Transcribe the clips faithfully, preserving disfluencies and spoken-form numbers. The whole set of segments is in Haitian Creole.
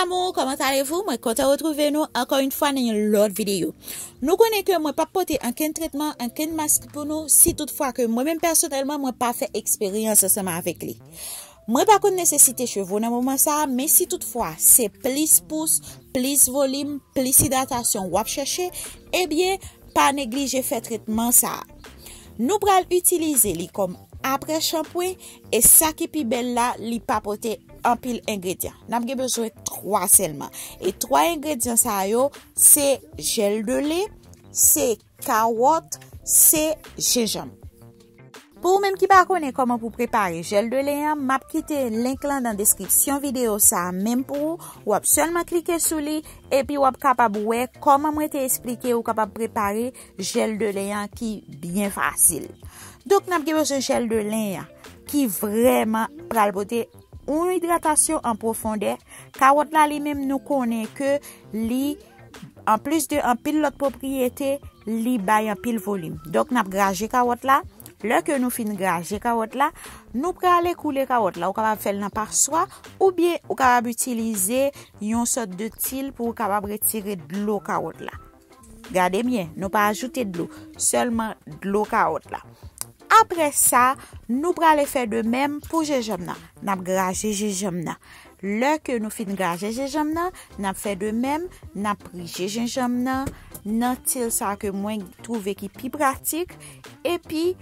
Amour, comment allez-vous? Mwen kontan retwouve nou ankò yon fwa nan yon lòt videyo. Nou konnen ke mwen p ap pote ankenn tretman, ankenn mask pou nou, si tout fwa ke mwen menm pèsonèlman mwen pa fè eksperyans ansanm avèk li. Mwen pa konn nesesite cheve w nan moman sa a, men si tout fwa se plis pous, plis volim, plis idratasyon w ap chèche, ebyen, pa neglije fè tretman sa a. Nou pral itilize li kòm apre chanpwen, e sa ki pi bèl la, li pa pote anpil engredyan. N ap gen bezwen twa sèlman. E twa engredyan sa yo, se jèl de le, se kawòt, se jenjanm. Pou ou menm ki pa konnen kòman pou prepare jèl de le an, m ap kite link lan nan deskripsyon videyo sa a menm pou ou. W ap sèlman klike sou li, epi w ap kapab wè kòman mwen te eksplike ou kapab prepare jèl de le an ki byen fasil. Donk, n ap gen bezwen jèl de le an ki vrèman pral pote yon idratasyon an pwofondè. Kawòt la li menm, nou konnen ke li, anplis de anpil lòt pwopriyete, li bay anpil volim. Donk, n ap graje kawòt la. Lè ke nou fin graje kawòt la, nou prale koule kawòt la. Ou kapab fè l nan paswa, oubyen ou kapab itilize yon sòt de til pou ou kapab retire dlo kawòt la. Gade byen, nou pa ajoute dlo, sèlman dlo kawòt la. Apre sa, nou prale fè de menm pou jenjanm nan. N ap graje jenjanm nan. Lè ke nou fin graje jenjanm nan, n ap fè de menm, n ap prije jenjanm nan nan til sa ke mwen twouve ki pi pratik, epi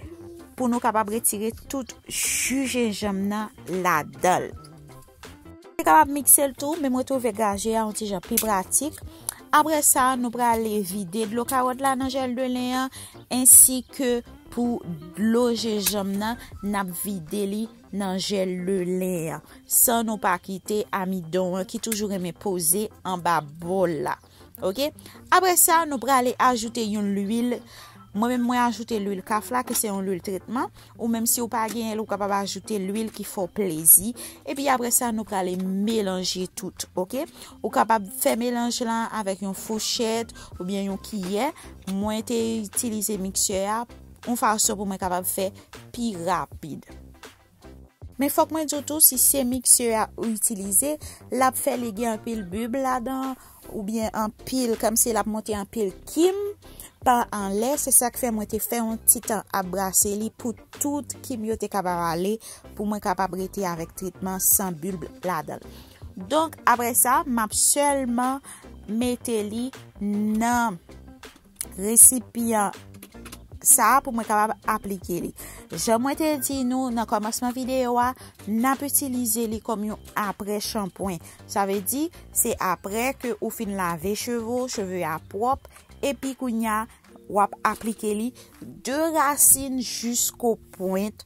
pou nou kapab retire tout ji jenjanm nan ladan l. Ou kapab mikse l tou, men mwen twouve graje a yon ti jan pi pratik. Apre sa, nou prale vide dlo kawòt la nan jèl de len an, ensi ke pou dlo jenjanm nan, n ap vide li nan jèl de len an, san nou pa kite amidon an ki toujou renmen poze anba bòl la. Oke? Apre sa, nou prale ajoute yon lwil. Mwen menm, mwen ajoute lwil kaf la, ki se yon lwil tretman. Ou menm, si ou pa genyen l, ou kapab ajoute lwil ki fè w plezi. Epi apre sa, nou prale melanje tout, oke? Ou kapab fè melanj la avèk yon fouchèt oubyen yon kiyè. Mwen te itilize miksè a yon fason pou mwen kapab fè pi rapid. Men fòk mwen di w tou, si se miksè a ou itilize, l ap fè li gen anpil bib ladan, oubyen anpil, kòmsi l ap monte anpil kim pa anlè. Se sa k fè mwen te fè yon ti tan ap brase li pou tout kim yo te kapab ale, pou mwen kapab rete avèk tretman san bib ladan l. Donk, apre sa, m ap sèlman mete li nan resipyan sa a pou mwen kapab aplike li. Jan mwen te di nou nan kòmansman videyo a, n ap itilize li kòm yon apre chanpwen. Sa vle di, se apre ke ou fin lave cheve w, cheve a pwòp, epi kounye a, w ap aplike li de rasin jisko pwent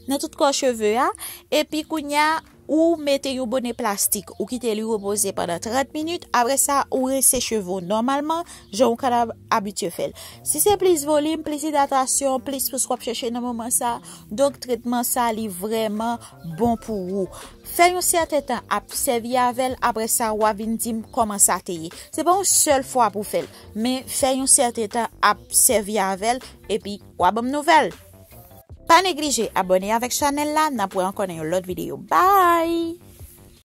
nan tout kò cheve a, epi kounye a, ou mete yon bonè plastik, ou kite li repoze pandan trant minit, apre sa, ou rense cheve w nòmalman, jan ou kapab abitye fè l. Si se plis volim, plis idratasyon, plis pous w ap chèche nan moman sa, donk tretman sa, li vrèman bon pou ou. Fè yon sèten tan ap sèvi avè l, apre sa, w a vin di m kòman sa te ye. Se pa yon sèl fwa pou w fè l, men fè yon sèten tan ap sèvi avè l, epi w a ban m nouvèl. Pa neglije abòne avèk chanèl la, n ap wè ankò nan yon lòt videyo. Bye!